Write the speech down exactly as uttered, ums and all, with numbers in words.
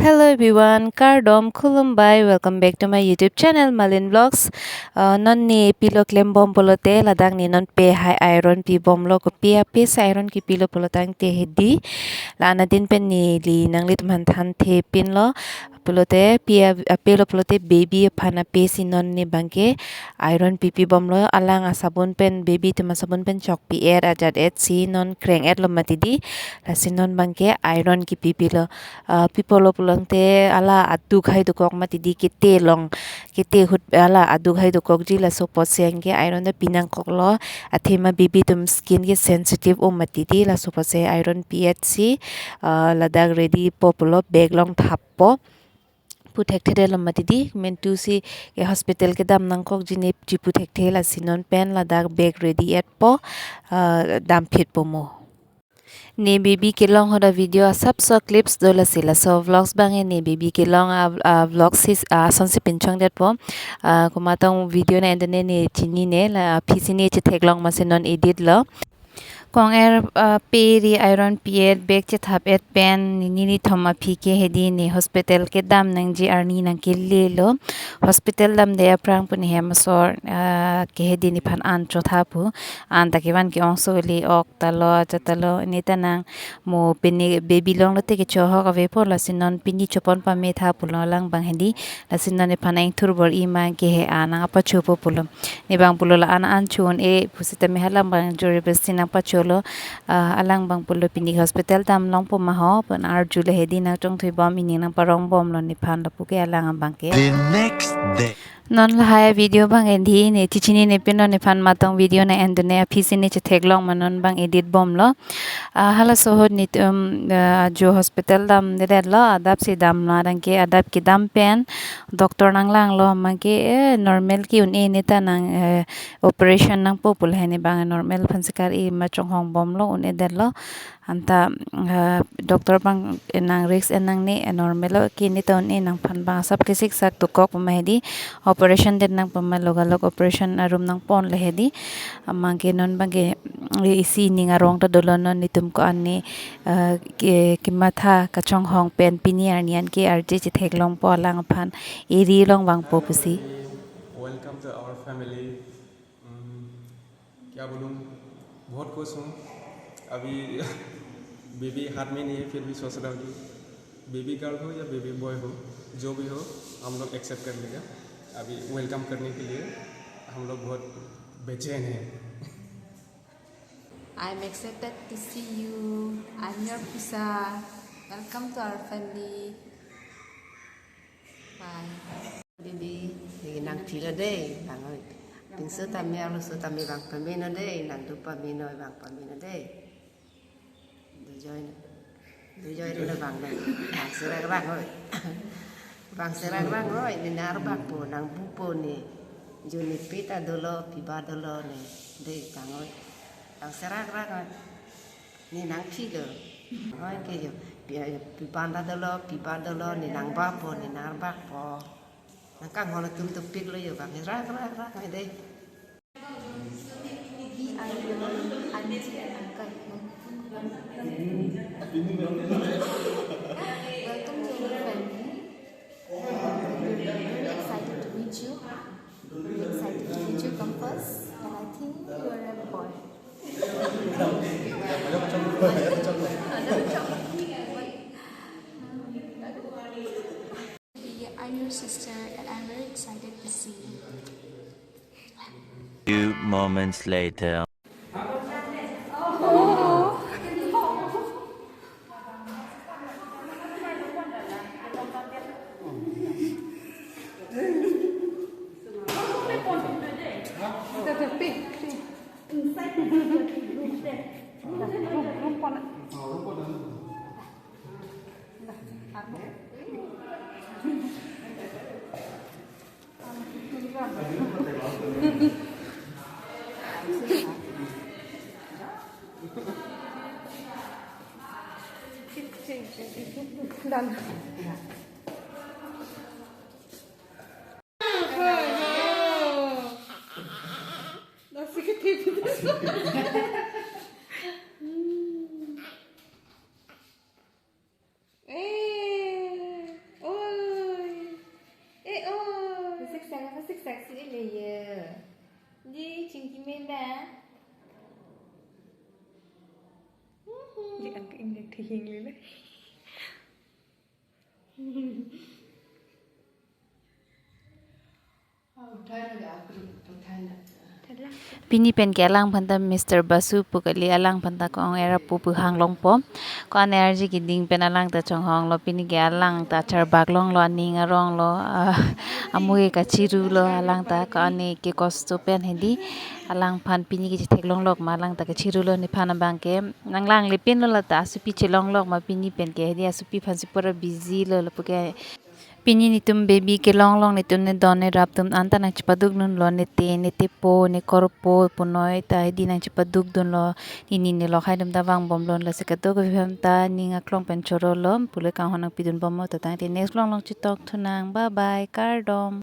Hello everyone, kardom, khulumbai, welcome back to my YouTube channel, Malin Vlogs. Uh, non ne pilo klembom pulote, ladak ne non pe hai iron pibomlo, kopi ape si iron kipilo pulo tangte hedi. La anadin pen neli nanglitum aphan thanthepinlo. Pulote pe a-, apelo pulote baby aphan ape si non ne abangke iron pipibomlo, alang asabun pen, baby atum asabun pen chokpi-et ajat-et si non kreng-etlo mati di. Lasi non abangke iron kipipilo. Ah, pipolo pulote ala aduk hai dokok mati di, kete along, kete ahut ala aduk hai dokokji, laso apotsi anke iron ta pinangkoklo, athema baby atum skin ke sensitive-o mati di, laso apotsi iron pi-et si, ah, ladak ready po pulo, bag along thappo pu thekthedetlo mati di, mentu si ke hospital kedam nangkokji ne chipu thekthe, lasi non pen ladak bag ready-etpo, ah, damphitpo mo. Ne baby kelong ahut a-video asapso clips do, lasi laso vlogs abang ne baby kelong a, a-vlogs si, a, asonsi pinchongdetpo. Ah, komatong video na endone ne chinine, la aphi si ne chetheklong amatsi non editlo. Kong-er, ah, pe ri iron pi-et, bag chethap-et pen, nini nithom aphi ke hedi ne hospital kedam nangji arni nangkelelo. Hospital damde aphrang pu ne hem asor, ah, ke hedi nephan an chotha pu. An ta kevan ke-ongso kali, ok talo, acha talo, ne ta nang mo pini baby longlote kecho ahok avepo, lasi non pini chopon pametha pulo alang abang hedi, lasi non nephan ingthur bor-i ma ke he an nangpachopo pulo. Ne abang pulo la an an cho un-e pusitame halang abang jor jabardasti nangpacholo, ah, alang abang pulo pini hospital damlongpo ma ho, pu nang-arjulo hedi, nangchongthuibom, ining nangparongbomlo nephan lapu ke alang abang ke. The next day. Non lahai video abang edit ne chichinine pin, non nephan matong video na endone aphi si ne chetheklong ma non abang editbomlo. Ah, halaso ahut netum, ah, ajo hospital damdedetlo, adap si damlo, adang ke adap kedam pen doctor nanglanglo, abang ke, eh, normal ke un-e, ne ta nang, eh, operation nangpo pu lahai, ne abang normal aphan si kar-i ma chonghongbomlo, un-edetlo. Anta, ah, doctor abang nang risk en nangne, eh, normal-o ke ne ta un-e, nangphan abang asap kesiksak dokok pu ma hedi, operation det nangpo ma, logalog operation arum nangponlo hedi. Abang ke non abang ke, eh, isi ining arong ta dolo, non netum ko-an ne, ah, ke, kematha kachonghong pen pini arni an ke arje chetheklongpo alang aphan, eri long vangpo pusi. Welcome to our family. हम्म, क्या बोलूँ, बहुत खुश हूँ। अभी बेबी हाथ में नहीं है, फिर भी सोच रहा हूँ कि बेबी गर्ल हो या बेबी बॉय हो, जो भी हो, हम लोग एक्सेप्ट कर लेगा। अभी वेलकम करने के लिए हम लोग बहुत बेचैन हैं। I'm excited to see you. I'm your Pisa. Welcome to our family. Bye. Didi, didi nangphilo dei, bang oi. Pinso tame, arloso tame bang pameno dei, nangduk pameno, bang pameno dei. Dujoi, dujoi rina bang dei. Bang serak rang oi. Bang serak rang oi, ne nang arbakpo, nang bupo ne. Jo ne pita dolo, piba dolo ne. Dei bang oi. Bang serak rang oi. Ne nangphilo. Oi ke jo. Pi, piban ta dolo, piba dolo, ne nang bapo, ne nang arbakpo. Nangkanghon atum topiklo jo bang. Rak, rak, rak, rak, dei. We are your auntie and uncle. Welcome to our family. We're very excited to meet you. We're excited to meet you. Come first. And I think you are a boy. I'm your sister, and I'm very excited to see you. Few moments later. Done. That's a good tip. Eh. Chingki meme. Di ang ingnek thehing lele. Pini pen ke alangphan ta Mister Basu pu kali, alangphan ta ko-ong era pu pu hang longpo. Ko-an arji keding pen alang ta chonghong lo, pini ke alang ta charbak longlo, aning arong lo, ah, amu ke kachiru lo, alang ta ko-an ke kosto pen hedi. Alangphan pini ke chethek longlok ma alang ta kachiru lo, nephan abang ke nang langle pin lo, la ta asupi chelonglok ma pini pen ke hedi, asupi phan si pura busy lo, lapu ke pini netum baby kelong long, netum ne don ne rap atum anta nangchepaduk dunlo, nete, netepo, nekorpo, punoi ta hedi nangchepaduk dunlo, nini ne lokhai atum ta vangbom lo, lasi kadokave aphan ta ning aklong pen choro lo, pule kanghon nangpi dunbom mo, to tangte next long long chetok thunang, bye bye, kardom.